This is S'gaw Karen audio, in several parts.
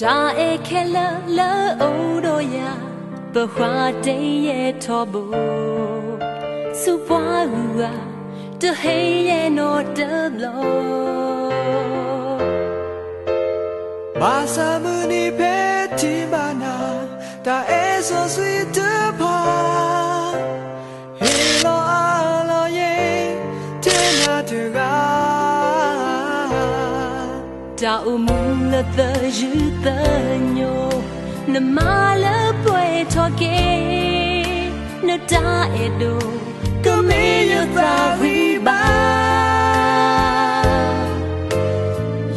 တၢ်အဲၣ်ခဲလၢာ်လၢအအိၣ်ဒီးယၤ, ပဃၢ်တ့ၢ်ယဲထီဘိ, ဆူပှၤဂုၤဂၤ, တဟ့ၣ်ယဲနီတဘျီ. ဘၣ်ဆၣ်မုၢ်နံၤဖဲထံၣ်ဘၣ်နၤ, တၢ်အဲၣ်စီဆှံတဖၣ် ဟ့ၣ်လီၤအါလီၤယဲ, ထဲနၤတဂၤ. တၢ်အိၣ်မူလၢသယုၢ်သညိ, နမၤလၢပှဲၤထီၣ်က့ၤ, နတၢ်အဲၣ်ဒိၣ်, ကမ့ၢ်ယသးဂံၢ်ဘါ.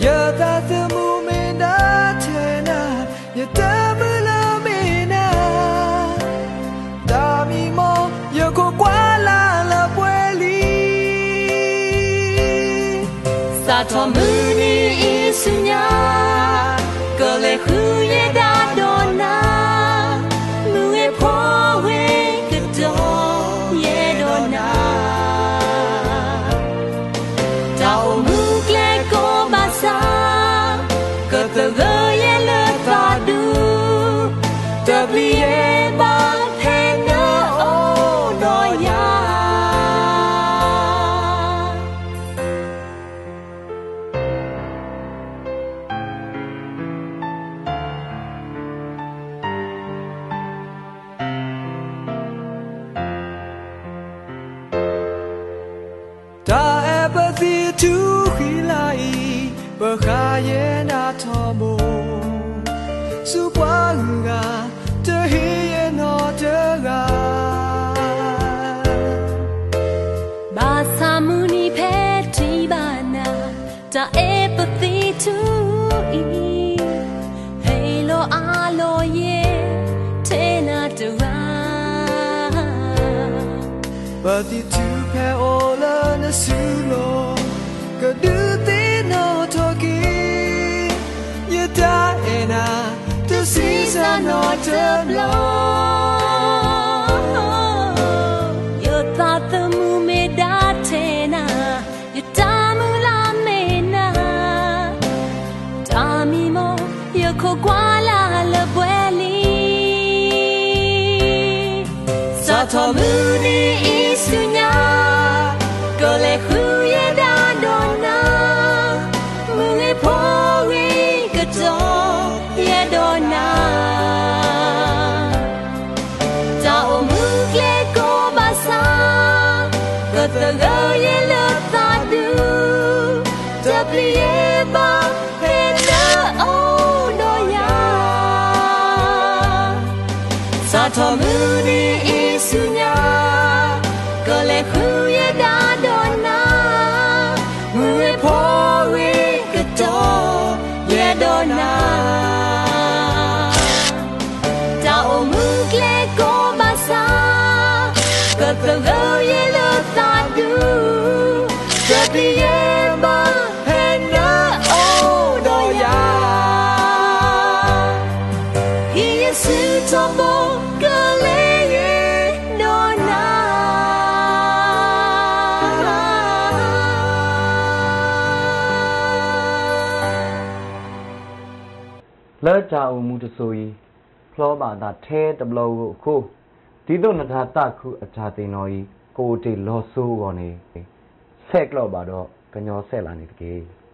ယသးသမူမ့ၢ်ဒၣ်ထဲနၤ, ယတၢ်မုၢ်လၢ်မ့ၢ်နၤ, တၢ်မံမီၢ်ယခိၣ်ကွၢ်လၢ်လၢပှဲၤလံ. စးထီၣ်မုၢ်နံၤအံၤဆူညါ, ကလဲၤဃုယဲဒၣ်ဒီးနၤ, မုၢ်ဂ့ၤဖီဂ့ၤကတီၤယဲဒီးနၤ. တၢ်အိၣ်မူကျဲကိးဘၣ်ဆၣ်, ကသဂၢၢ်ယဲလၢသးဒူ, တပျံၤယဲဘၣ်ဖဲနအိၣ်ဒီးယၤ. တၢ်အဲၣ်ပသံထူဃံလၤအံၤ, ပဃၢ်ယဲနၤထီဘိ, ဆူပှၤဂုၤဂၤ, တဟ့ၣ်ယဲနီတဂၤ. ဘၣ်ဆၣ်မုၢ်နံၤဖဲထံၣ်ဘၣ်နၤ, တၢ်အဲၣ်ပသံထူအံၤ, ဟ့ၣ်လီၤအါလီၤယဲ, ထဲနၤတဂၤ. ပသံထူဖဲအိၣ်လၢနစုလိၤ, ကဒုးသ့ၣ်နီၣ်ထီၣ်က့ၤ, ယတၢ်အဲၣ်နၤ, တဆံးစၢ်နီတဘျီ. ယသးသမူမ့ၢ်ဒၣ်ထဲနၤ, ယတၢ်မုၢ်လၢ်မ့ၢ်နၤ, တၢ်မံမီၢ်ယခိၣ်ကွၢ်လၢ်လၢပှဲၤလံ. စးထီၣ်မုၢ်နံၤအံၤဆူညါ, ကလဲၤဃုယဲဒၣ်ဒီးနၤ, မုၢ်ဂ့ၤဖီဂ့ၤကတီၤယဲဒီးနၤ. တၢ်အိၣ်မူကျဲကိးဘၣ်ဆၣ်, ကသဂၢၢ်ယဲလၢသးဒူ, တပျံၤယဲဘၣ်ဖဲနအိၣ်ဒီးယၤ. စးထီၣ်မုၢ်နံၤအံၤဆူညါ, ကလဲၤဃုယဲဒၣ်ဒီးနၤ, မုၢ်ဂ့ၤဖီဂ့ၤကတီၤယဲဒီးနၤ. တၢ်အိၣ်မူကျဲကိးဘၣ်ဆၣ်, ကသဂၢၢ်ယဲလၢသးဒူ, တပျံၤယဲဘၣ်ဖဲနအိၣ်ဒီးယၤ. ဟ့ၣ်ယစုထီဘိ, ကလဲၤယဲဒီးနၤ. လၢတၢ်အိၣ်မူတစိၤအံၤ, ဖျီဘၣ်အသးထဲတဘျီဧိၤအဃိ, ဒ်သိးနတၢ်သးခုအတၢ်သ့ၣ်နီၣ်အံၤ ကအိၣ်တ့ၢ်လီၤစိၤအဂီၢ်န့ၣ်, ဆဲးကျိးဘၣ်ဒီးကညီစဲးလးန့ၣ်တက့ၢ်.